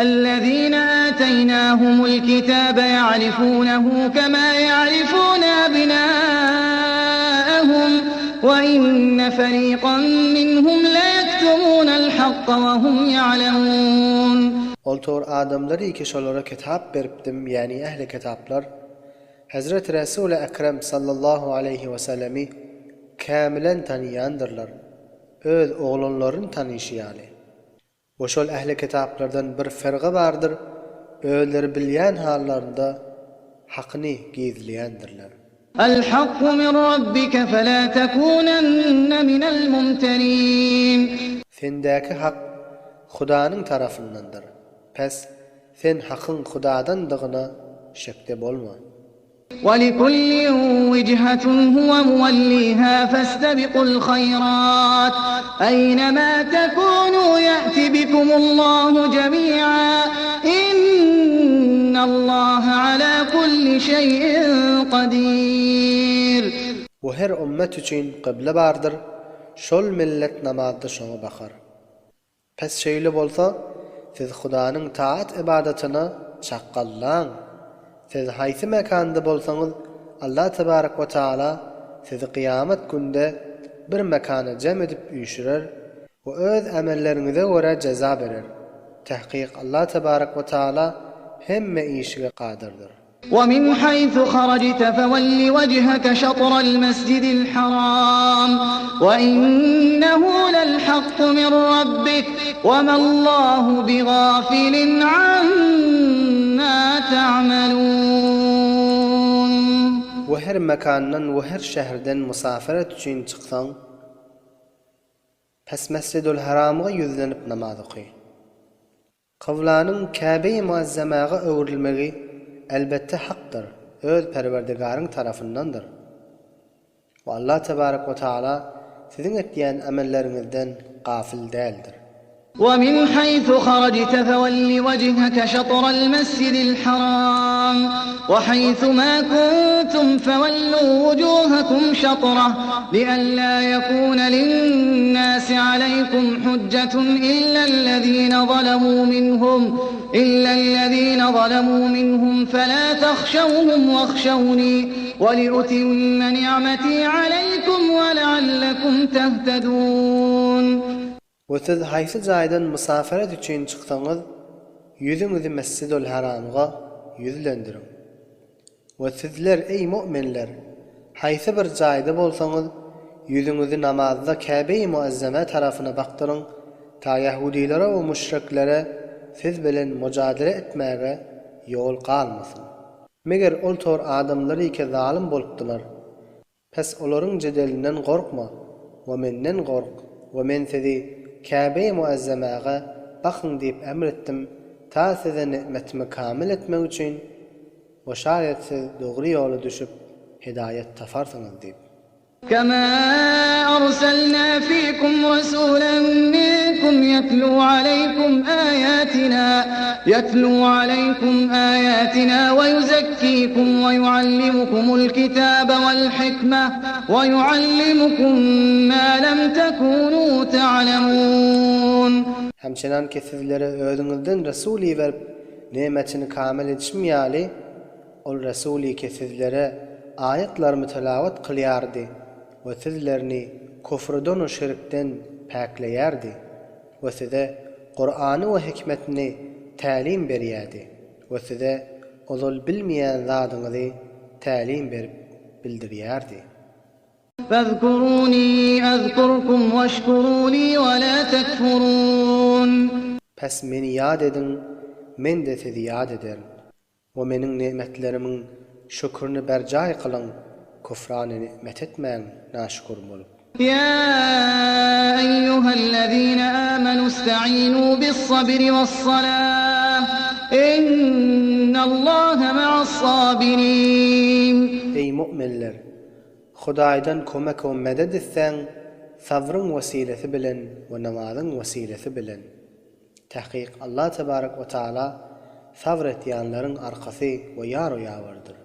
Ellezine ateýnahumul kitabe ýa'rifunehu kema ýa'rifune ebnâehum we inne ferikan minhum leyektumunel hakka we hum ýa'lemûn. Ol tor adamlary ki şolara kitap beripdim, ýäni ähli kitaplar, Hezreti Resuli Ekrem sallallahu aleýhi we sellemi kämilen tanyýandyrlar, öz oglanlaryny tanyşy ýaly. We şol ähli kitaplardan bir fyrga bardyr, özleri bilýän hallarynda hakyny gizleýändirler. El-hakku min Rabbike felâ tekûnenne minel-mumterîn. Sendäki hak Hudanyň tarapyndandyr. Pes, sen hakyň Hudadandygyna şekde bolma. وَلِكُلٍّ وِجْهَةٌ هُوَ مُوَلِّيهَا فَاسْتَبِقُوا الْخَيْرَاتِ أَيْنَمَا تَكُونُوا يَأْتِ بِكُمُ اللَّهُ جَمِيعًا إِنَّ اللَّهَ عَلَى كُلِّ شَيْءٍ قَدِيرٌ. We her ümmet üçin kybla bardyr, şol millet namazda şoňa bakar. Pes şeýle bolsa, siz Hudanyň taat-ybadatyna çakgallaň. Siz haýsy mekanda bolsaňyz, Allah tebarek we taala sizi kyýamat günde bir mekana jem edip üýşürer we öz emelleriňize görä jeza berer. Tahkyk Allah tebarek we taala hemme işige kadyrdyr. وَمِنْ حَيْثُ خَرَجْتَ فَوَلِّ وَجْهَكَ شَطْرَ الْمَسْجِدِ الْحَرَامِ وَإِنَّهُ لَلْحَقُّ مِنْ رَبِّكَ وَمَا اللَّهُ بِغَافِلٍ عَمَّا تَعْمَلُونَ. We her mekandan we her şäherden musafaret üçin çyksaň, pes Mesjidül Haramga ýüzlenip namaz oky. Kyblanyň Käbe-i Muazzamaga öwrülmegi, elbetde, hakdyr, öz Perwerdigaryň tarapyndandyr. We Allah tebarek we taala siziň etýän amelleriňizden gafyl däldir. وَمِنْ حَيْثُ خَرَجْتَ فَوَلِّ وَجْهَكَ شَطْرَ الْمَسْجِدِ الْحَرَامِ وَحَيْثُ مَا كُنتُمْ فَوَلُّوا وُجُوهَكُمْ شَطْرَهُ لِئَلَّا يَكُونَ لِلنَّاسِ عَلَيْكُمْ حُجَّةٌ إِلَّا الَّذِينَ ظَلَمُوا مِنْهُمْ إِلَّا الَّذِينَ ظَلَمُوا مِنْهُمْ فَلَا تَخْشَوْهُمْ وَاخْشَوْنِي وَلِأُتِمَّ نِعْمَتِي عَلَيْكُمْ وَلَعَلَّكُمْ تَهْتَدُونَ. We siz haýsy jaýdan musafaret üçin çyksaňyz, ýüzüňizi Mesjidul Haramga ýüzlendiriň. We sizler, eý mu'minler, haýsy bir jaýda bolsaňyz, ýüzüňizi namazda Käbe-i Muazzama tarapyna bakdyryň, ta ýahudilere we müşriklere siz bilen mujadele etmäge ýol galmasyn. Meger ol tor adamlary ki zalym bolupdylar. Pes olaryň jedelinden gorkma we menden gork we men sizi Käbe-i Muazzamaga bakyň diýip emr etdim, ta size ni'metimi kamyl etmek üçin we şaýat siz dogry ýola düşüp hidaýat taparsyňyz diýip. Kema arsalna fikum rasulan minkum yetlu aleýkum aýatina Ýetlu aleýkum aýatina we ýuzekkikum we ýuallimukumul kitabe wal hikme we ýuallimukum ma lem tekunu ta'lemun. Hemçenanki sizlere özüňizden resul iberip nemetini kamil edişim ýaly, ol resuly ki sizlere aýatlarymy tilawat kylýardy we sizlerini kufrdan we şirkden päkleýärdi. We size Kurany we hikmetini tälim berýärdi we size ozal bilmeýän zadyňyzy tälim berip bildirýärdi. Fezkuruni ezkurkum weşkuruli we la tekfurun. Pes meni ýat ediň, men-de sizi ýat ederin. We meniň nimetlerimiň şükürini berjaý kylyň, küfrany nimet etmäň, naşükür bolup. Ýa eýýuhellezine âmenû iste'inû bis-sabri was-salâh, innallaha ma'as-sabirin. Eý mu'minler! Hudaýdan kömek we medet isläň, sabryň wesilesi bilen we namazyň wesilesi bilen. Tahkyk Allah tebarek we taala sabr etýänleriň arkasy we ýar-u ýawerdir.